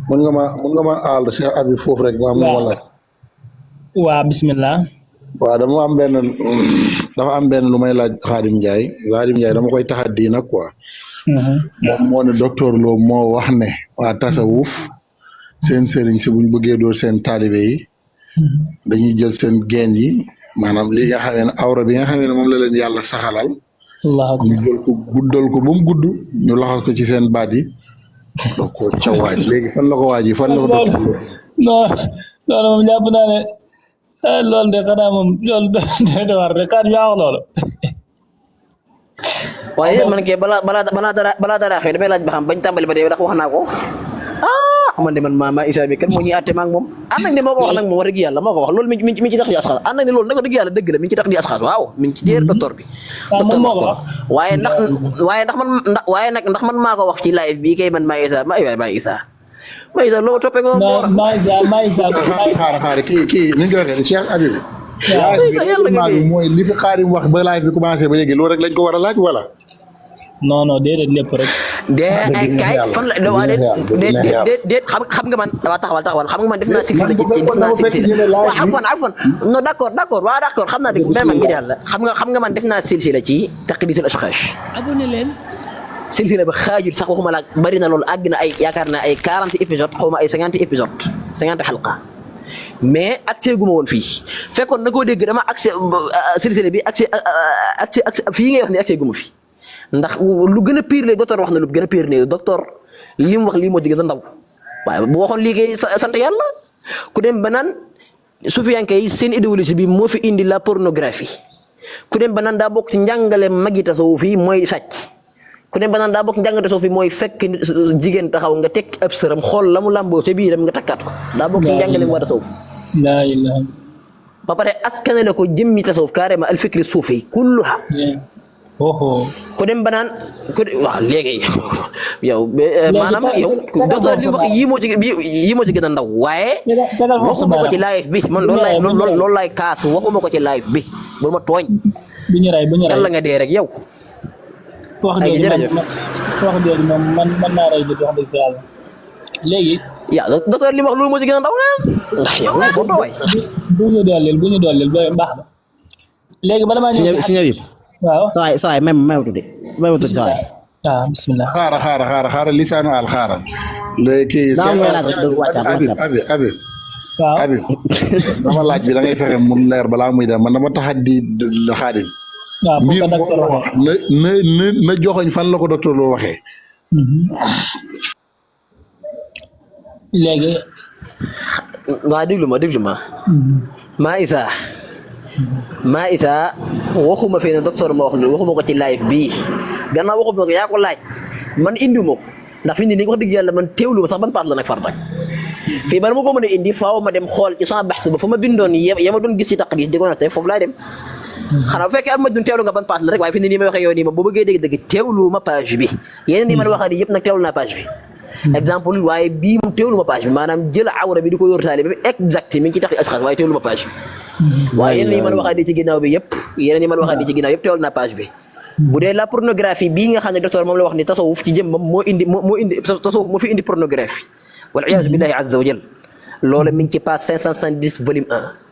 mun nga ma aal Cheikh Habib foofu rek ma am lu ma laaj. waa bismillah. waaw dafa am benn lu may laaj Khadim Ndiaye dama koy taxaddi nag quoi. moom moo ne docteur Lo moo wax ne waa tasawuf seen sëriñ si buñ bëggee door seen taalibe yi dañuy jël seen geen yi maanaam li nga xamee ne awra bi nga xamee ne moom la leen yàlla saxalal ñu jël ko guddal ko ba mu gudd ñu laxas ko ci seen baat yi doo ko ca waaj léegi fan la ko waaj yi fan la ko docteur non loolu moom jàpp naa ne loolu de xanaa moom loolu de war de kat yaa wax loolu waaye man kay balaa dara xëy damay laaj ba xam bañ tàmbali ba dee ndax wax naa ko man de man maa Issa bi kan moo ñuy àtte ma ak moom ànd ak ne moo ko wax nag moom wax dëgg yàlla moo ko wax loolu mi ci tax di asxaas ànd ak ne loolu nag dëgg yàlla dëgg la mi ci tax di asxaas waaw mi ngi ci téere docteur bi docteur wax ko waaye ndax man maa ko wax ci live bi kay man maa Issa maa Issa loolu toppee nga maa Issa xaar kii ni nga ko waxee Cheikh Habib live bi mooy li fi Khadim wax ba live bi commencé ba léegi loolu rek lañ ko war a laaj wala non déedéet lépp rek. kay fan la déet xam nga man waa taxawal xam nga man def naa silsila waaw afwan non d'accord waaw d'accord xam naa dëgg vraiment ngir yàlla xam nga man def naa silsila ci taqdisul ashxaash abonné leen silsila ba xaajul sax waxuma la bari na loolu àgg na ay yaakaar naa ay 40 épisode xaw ma ay 50 épisode 50 xalqa mais accès gu ma woon fii fekkoon na koo dégg dama accès silsila bi accès fii ngay wax ni accès gu ma fi ndax lu gën a pire le docteur wax na lu gën a pire ne docteur li mu wax lii moo ci gën a ndaw waaye bu waxoon lii kay sant yàlla ku dem ba naan sufiyanke yi seen idéologie bi moo fi indi la pornographie ku dem ba naan daa bokk ci njàngale magi tasawuf yi mooy sàcc ku dem ba naan daa bokk ci njàngale tasawuf yi mooy fekk jigéen taxaw nga teg ab sëram xool la mu làmboo ca biiram nga takkaat ko daa bokk ci njàngale mu waa tasawuf laa ilaaha ba pare askanale ko jëmmi tasawuf carrément al fikri suufi kulluha ku dem ba naan waaw léegi yow maanaam yow docteur bi wax yii moo ci gën a ndaw waaye waxuma ko ci live bi man loolu laay kaas waxuma ko ci live bi bu ma tooñ bu ñu ray yàlla nga dee rek yow wax jooju moom man naa ray jot wax dëgg yàlla léegi docteur li wax loolu moo ci gën a ndaw nga ndax yow foo tooy bu ñu dooleel ba baax na léegi bala maa ñëw waaw saay même tuuti saay bismillah xaaral lisaanu al xaaral léegi Habib dama laaj bi da ngay fexe mu leer balaa muy dem man dama taxat di Khadim mbir na joxoñ fan la ko docteur Lo waxee léegi waa déglu ma maa Issa waxuma fee ne docteur ma wax loolu waxuma ko ci live bii gannaaw waxuma ko yaa ko laaj man indiwuma ko ndax fi ni wax dëgg yàlla man teewlu ma sax ban paas la nag far nag fii bala ma ko mën a indi faaw ma dem xool ci sama baxs ba fa ma bindoon ya ma doon gis ci taqdis di ko natte foofu laay dem xanaa bu fekkee am ma dun teewlu nga ban paas la rek waaye fi ni may waxee yow nii moom boo bëggee dégg teewlu ma page bi yeneen yi man waxaa ni yëpp nag teewlu naa page bi exemple waaye bii moom teewlu ma page bi maanaam jël awra bi di ko yor taali bi exact mi ngi ci tax di asxaas waaye teewlu ma page bi waaye yeneen yi man waxaa ci ginnaaw bi yëpp teewlu naa page bi bu dee la pornographie bii nga xam ne docteur moom la wax ni tasawuf ci jëm moo indi tasawuf moo fi indi pornographie wal iyaazu billahi azza wa jal loolu mi ngi ci page 570 volume 1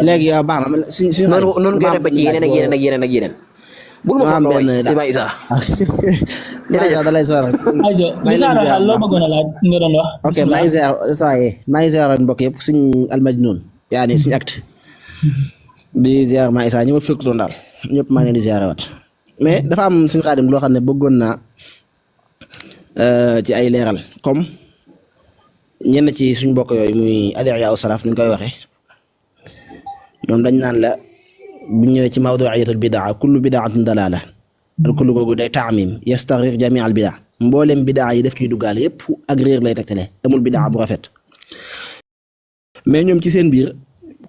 léegi yow baax na si noonu koy def ba ci yeneen ak yeneen bul ma foog waay Iba Issa da lay soral loo bëggoon a laaj nga doon wax ok maa ngi ziar mbokk yëpp suñ almajnun yaani suñu acte di ziar maa Issa ñi ma fekk doon daal ñëpp maa ngi leen di ziar wat mais dafa am suñu Xaadim loo xam ne bëggoon naa ci ay leeral comme ñenn ci suñ mbokk yooyu muy adiya salaf ni ñu koy waxee ñoom dañ naan la bu ñëwee ci mawdu'iyatul bidaa kullu bidaatin dalaala al kullu googu day taamim yastaghriq jamii al bidaa mboolem bidaa yi def ciy duggaale yëpp ak réer lay tegtale amul bidaa bu rafet mais ñoom ci seen biir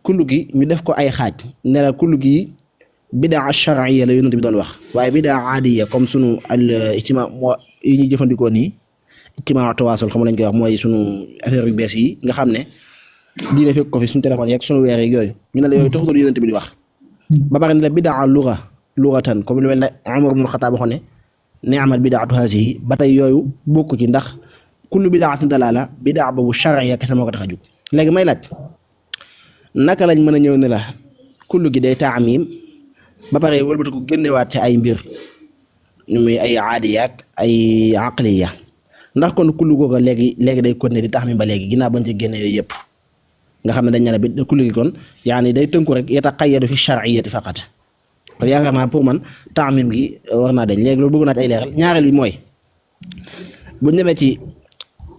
kullu gi ñu def ko ay xaaj ne la kullu gi bidaa shar'iyya la yonent bi doon wax waaye bidaa aadiyya comme sunu al ijtimaa yi ñuy jëfandikoo nii ijtimaa tawaasul xam lañ koy wax mooy sunu affaire yu bees yi nga xam ne diine fekk ko fi suñu téléphone yeeg sunu weer yeeg yooyu ñu ne la yooyu taxutul yonent bi di wax ba pare ne la bidaa lughatan comme lu mel ne Umar ibn Khattab waxoon ne ni'mal bidaatu haasihi ba tey yooyu bokku ci ndax kullu bidaatin dalaala bidaa boobu charia kese moo ko tax a jóg léegi may laaj naka lañ mën a ñëw ne la kullu gi day taamim ba pare wëlbati ko génnewaat ci ay mbir ñu muy ay aadiyaak ay aqliya ndax kon kullu googu léegi day continuer di taxmim ba léegi ginnaaw bañ ci génne yooyu yëpp nga xam ne dañ ne la bi kullu gi kon yaani day tënku rek yataqayyadu fi shar'iyyati faqat kon yaakaar naa pour man taamim gi war naa dañ léegi loolu bëgg naa ci ay leeral ñaareel bi mooy buñ demee ci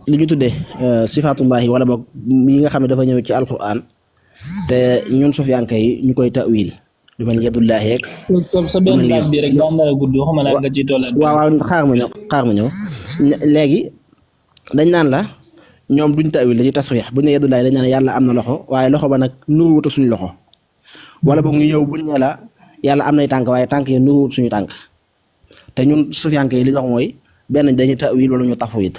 li ñu tuddee sifaatullahi wala boog yi nga xam ne dafa ñëw ci alquran te ñun sufiyanke yi ñu koy ta'wil lu mel ni yadullahi rek sa benn laaj bi rek daan na la gudd waxuma naa nga ciy tollaat waaw xaar ma ñëw léegi dañ naan la ñoom duñ ta'wil dañuy tasrix buñ ne yadullahi dañ naan yàlla am na loxo waaye loxo ba nag nuruwut suñu loxo wala boog ñu ñëw buñ ne la yàlla am nay tànk waaye tànk yi nuruwut suñu tànk te ñun sufiyanke yi li ñu wax mooy benn dañuy ta'wil wala ñu tafwid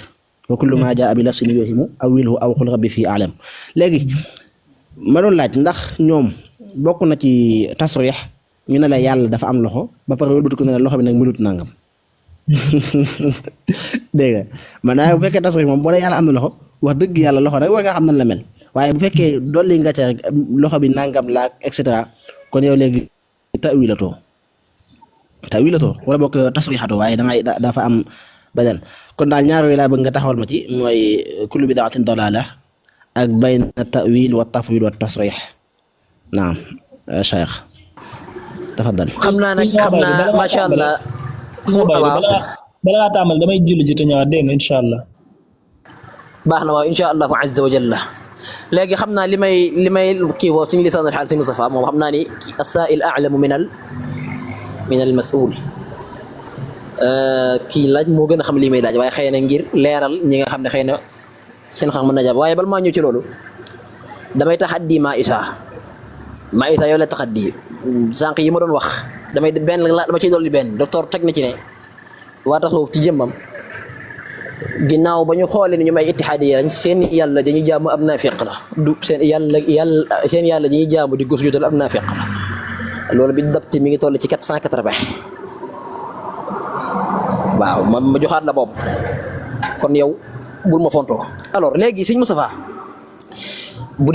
wa kullu ma jaa bi lafsin yuhimu awilhu aw xul rabbi fii alam léegi ma doon laaj ndax ñoom bokk na ci tasrix ñu ne la yàlla dafa am loxo ba pare wëlbati ko ne la loxo bi nag melut nangam dégg nga man bu fekkee tasrix moom boo ne yàlla am na loxo wax dëgg yàlla loxo rek war nga xam nan la mel waaye bu fekkee dolli nga ca rek loxo bi nangam laak et cetera kon yow léegi tawilatoo wala bokk tasrixatoo waaye dangay dafa am beneen kon daal ñaar yooyu laa bëgg nga taxawal ma ci mooy kullu bidaatin dalaala ak bayna ta'wil wa tafwid wa tasrix naam Cheikh tafaddal xam naa macha allah bala ngaa tàmbali damay julli ci te ñëwaat dégg nga incha allah baax na waaw incha allahu azza wa jalla léegi xam naa li may kii woo suñu lisaanul xaal si Mustafa moom xam naa ni as-saa'il a'lamu min al mas'ul kii laaj moo gën a xam lii may laaj waaye xëy na ngir leeral ñi nga xam ne xëy na seen xam mën na jàpp waaye bal maa ñëw ci loolu damay taxaddi maa isa yow la taxaddi sànq yi ma doon wax dama ciy dolli benn docteur teg na ci ne waa tasawuf ci jëmmam ginnaaw ba ñu xoolee ni ñu may ittihaadi yi seen yàlla dañuy jaamu ab naafiq la du seen yàlla dañuy jaamu di gus judal ab naafiq la loolu bi dabti mi ngi toll ci 480 waaw ma joxaat la bopp kon yow bul ma fontoo alors léegi sëñ Moustapha bu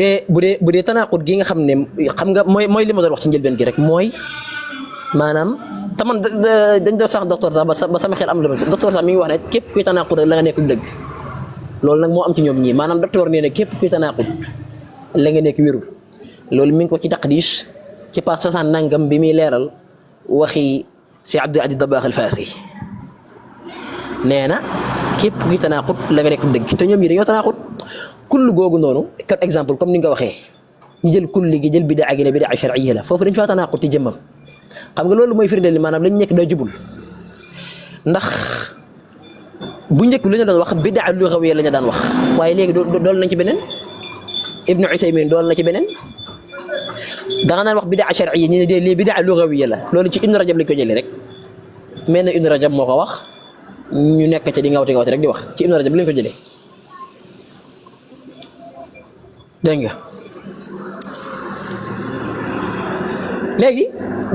dee tanaqud gi nga xam ne xam nga mooy li ma doon wax ci njëlbeen gi rek mooy maanaam taman dañ doon sax docteur sax ba sama xel am la docteur sax mi ngi wax ne képp kuy tanaqud la nga nekk dëgg loolu nag moo am ci ñoom ñii maanaam docteur nee na képp kuy tanaqud la nga nekk wérul loolu mi ngi ko ci taqdis ci page 60 nangam bi muy leeral waxi si Abdul Aziz Dabakh al-Fasi nee na képp kuy tanaqut la nga nekk dëgg te ñoom ñi dañoo tanaqut kullu googu noonu par exemple comme ni nga waxee ñu jël kulli gi jël bidaa gi ne bidaa shar'iyya la foofu dañ faa tanaqut ci jëmmam xam nga loolu mooy firndeel ni maanaam lañ nekk daa jubul ndax bu njëkk lu ñu doon wax bidaa lughawiyya la ñu daan wax waaye léegi dool nañ ci beneen Ibnu Usaymin dool na ci beneen da nga naan wax bidaa shar'iyya ñu ne dee lii bidaa lughawiyya la loolu ci Ibnu Rajab lañ ko jëlee rek mel na Ibnu Rajab moo ko wax ñu nekk ci di ngawti rek di wax ci Ibnu Rajab lañ ko jëlee dégg nga léegi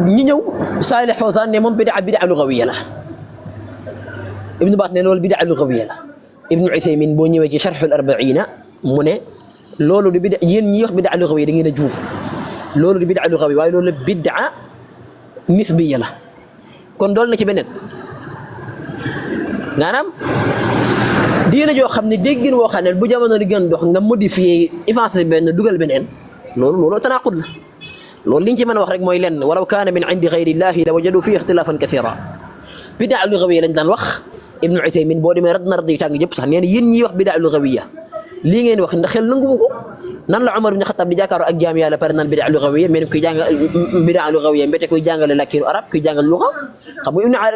ñi ñëw Saalih Fawzaan ne moom bidaa lughawiyya la Ibnu Baas ne loolu bidaa lughawiyya la Ibnu Usaymin boo ñëwee ci Sharhul Arba'iina mu ne loolu di bidaa yéen ñi wax bidaa lughawiyya da ngeen a juum loolu di bidaa lughawiyya waaye loolu bidaa nisbiyya la kon dool na ci beneen maanaam diina joo xam ne déggin woo xam ne bu jamono di gën dox nga modifié effacé benn dugal beneen loolu tanaqud la loolu li ñu ci mën a wax rek mooy lenn walaw kaana min indi gayri llahi la wajadu fii ixtilaafan kathiira bidaa lughawiyya lañ daan wax Ibnu Usaymin boo demee rad na rad yu tàng jëpp sax nee na yéen ñiy wax bidaa lughawiyya lii ngeen wax ndax xel nangu ko nan la Umar ibn Xattaab di jàkkaaroo ak jaam yàlla pare naan bidaa lughawiyya mais kuy jàng bidaa lughawiyya mbete kuy jàngale làkkiinu arab kuy jàngale luga xam nga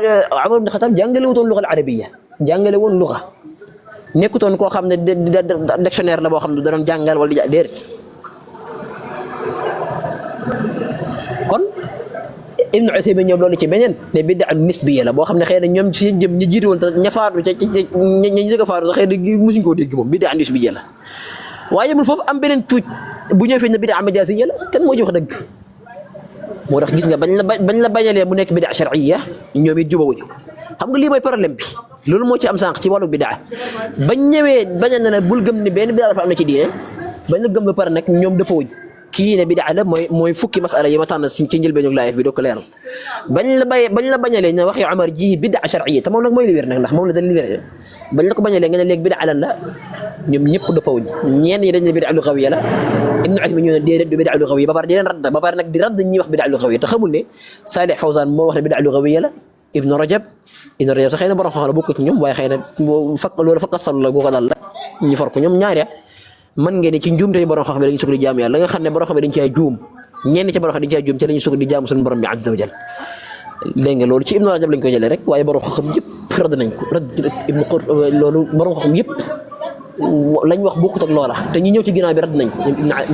Umar ibn Xattaab jàngale wutoon luga al-arabiyya jàngale woon luga nekkutoon koo xam ne dictionnaire la boo xam ne da doon jàngal wala di déedéet kon Ibnu Usaymin ñoom loolu ci beneen ne bidaa nisbiyya la boo xam ne xëy na ñoom ci seen jëm ñi jiitu woon te ña faatu ca ñi njëkk a faatu sax xëy na musuñ koo dégg moom bidaa nisbiyya la waaye yemul foofu am beneen tuuj bu ñëw feeñ ne bidaa majaaziyya la kan moo ci wax dëgg moo tax gis nga bañ la bañalee mu nekk bidaa shar'iyya ñoom it jubawuñu xam nga lii mooy problème bi loolu moo ci am sànq ci wàllu bidaa bañ ñëwee bañal na la bul gëm ni benn bidaa dafa am na ci diine bañ la gëm ba pare nag ñoom dëppawuñ kii ne bidaa la mooy fukki masala yi ma tànn ci njëlbeenu live bi doo ko leeral bañ la bañalee ne waxi Omar ji bidaa shar'iyya te moom nag mooy li wér nag ndax moom la dañ li wér bañ la ko bañalee nga ne léegi bidaa lan la ñoom ñëpp dëppawuñ ñenn ñi dañ ne bidaa lughawiyya la Ibn Uthaymin ñu ne déedéet du bidaa lughawiyya ba pare di leen radd ba pare nag di radd ñi wax bidaa lughawiyya te xamul ne Salih Fawzan moo wax ne bidaa lughawiyya la Ibn Rajab sax xëy na borom xam-xam la bokk ci ñoom waaye xëy na loolu fakk sal la goo ko dal la ñu for ko ñoom ñaari man ngeen ne ci njuum tey borom xam-xam dañuy sukk di jaamu yàlla nga xam ne borom xam dañ caa juum ñenn ci borom xam dañ caa juum ci lañuy sukk di jaamu suñu borom bi azza wa jal dégg nga loolu ci Ibn Rajab lañ ko jëlee rek waaye borom xam-xam yëpp radd nañ ko Ibn Qurt loolu borom xam-xam yëpp lañ wax bokkut ak loola te ñi ñëw ci ginnaaw bi radd nañ ko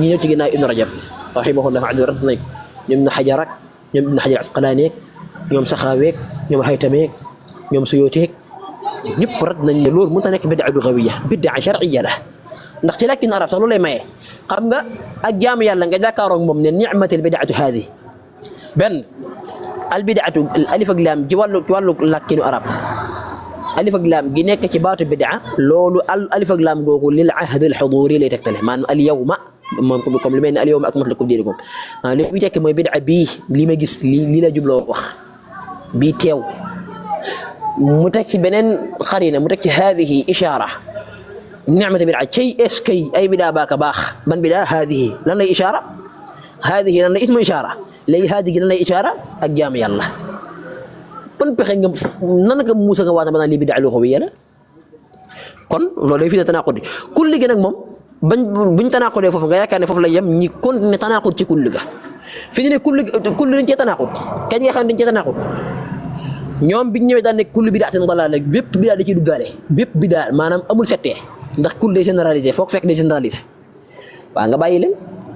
ñi ñëw ci ginnaaw Ibn Rajab rahimahullah azza radd nañ ko ñoom Ibn Hajar ak ñoom Ibn Hajar Asqalaani ñoom Saxaaweek ñoom Haytameek ñoom Suyuuteek ñëpp radd nañ ne loolu mënut a nekk bidaa lughawiyya bidaa shar'iyya la ndax ci làkkin arab sax loolu lay maye xam nga ak jaamu yàlla nga jàkkaaroog moom ne ni'matil bidaatu haadi benn al bidaatu alif ak laam ci wàllu làkkinu arab alif ak laam gi nekk ci baatu bidaa loolu alif ak laam googu lil ahd al huduri lay tegtale maanaam al yawma moom comme li mel ne al yawma akmaltu lakum diinakum li muy tekki mooy bidaa bii li ma gis lii la jubloo wax bii teew mu teg ci beneen xarina mu teg ci haadihi ishaara nicmata bidaa cay est kay ay bidaa baaka baax ban bidaa haadihi lan lay ishaara haadihi lan lay ismu ishaara léegi haadihi lan lay ishaara ak jaamu yàlla ban pexe nga nan nga muusa nga waata ba naan lii bidaa lughawiyya la kon loolu day fi ne tanaaqud kulli gi nag moom buñ tanaaqudee foofu nga yaakaar ne foofu la yem ñi continuer tanaaqud ci kulli ga fi ñu ne kulli dañ cee tanaaqud kañ nga xam ne dañ cee tanaaqud ñoom biñ ñëwee daan ne kulli bidaatin dalaala bépp bidaa da ciy duggaale bépp bidaa maanaam amul settee ndax kulli day généralisé foog fekk day généralisé waaw nga bàyyi leen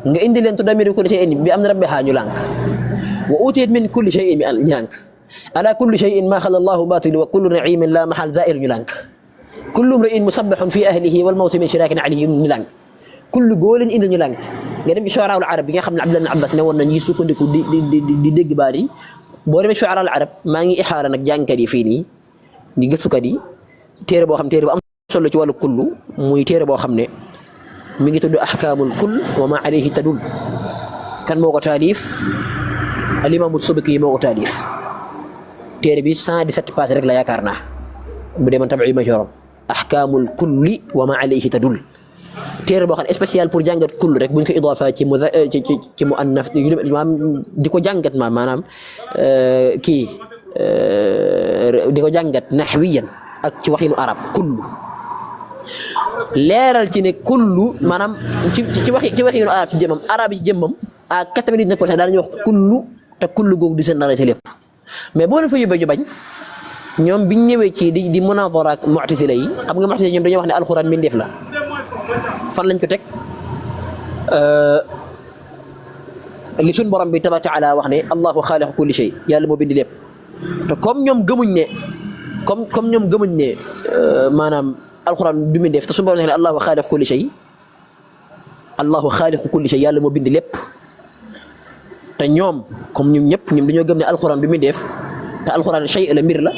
nga indi leen tudamiru kulli shay'in bi am na rabbiha ñu lànk wa utiyat min kulli shay'in bi ñu lànk ala kulli shay'in ma xala allahu batil wa kullu na'imin la mahal zair ñu lànk kullu mri'in musabbahun fi ahlihi wal mawtu min shirakin alayhi ñu lànk kullu góor lañ indi ñu lànk nga dem ci shu'araa'ul arab bi nga xam ne Abdullah ibn Abbas ne woon na ñi sukkandiku di dégg baat yi boo demee shu'araa'ul arab maa ngi ixaara nag jàngkat yi fii nii di gëstukat yi téere boo xam téere bu am solo ci wàllu kullu muy téere boo xam ne mi ngi tudd ahkaamul kull wa ma alayhi tadul kan moo ko taalif al imam as-Subki moo ko taalif téere bi 117 pages rek la yaakaar naa bu dee man tabi ma jorom ahkaamul kulli wa ma alayhi tadul téere boo xam ne spécial pour jàngat kull rek buñ ko idaafa ci mu annaf maanaam di ko jàngat maanaam kii di ko jàngat naxwiyan ak ci waxinu arab kullu leeral ci ne kullu maanaam ci waxinu arab ci jëmmam arab yi ci jëmmam à 99% daal dañuy wax kullu te kullu googu di seen dara ci lépp mais boo leen fa yóbbee ñu bañ ñoom biñ ñëwee ci di munadara ak mu'tazila yi xam nga mu'tazila ñoom dañuy wax ne alxuraan mbindeef la fan lañ ko teg li suñ borom bi tabaaraka wa taala wax ne allahu xaaliqu kulli shay yàlla moo bind lépp te comme ñoom gëmuñ ne maanaam alxuraan du mbindeef te suñ borom ne allahu xaaliqu kulli shay yàlla moo bind lépp te ñoom comme ñoom ñëpp ñoom dañoo gëm ne alxuraan du mbindeef te alxuraan shay la mbir la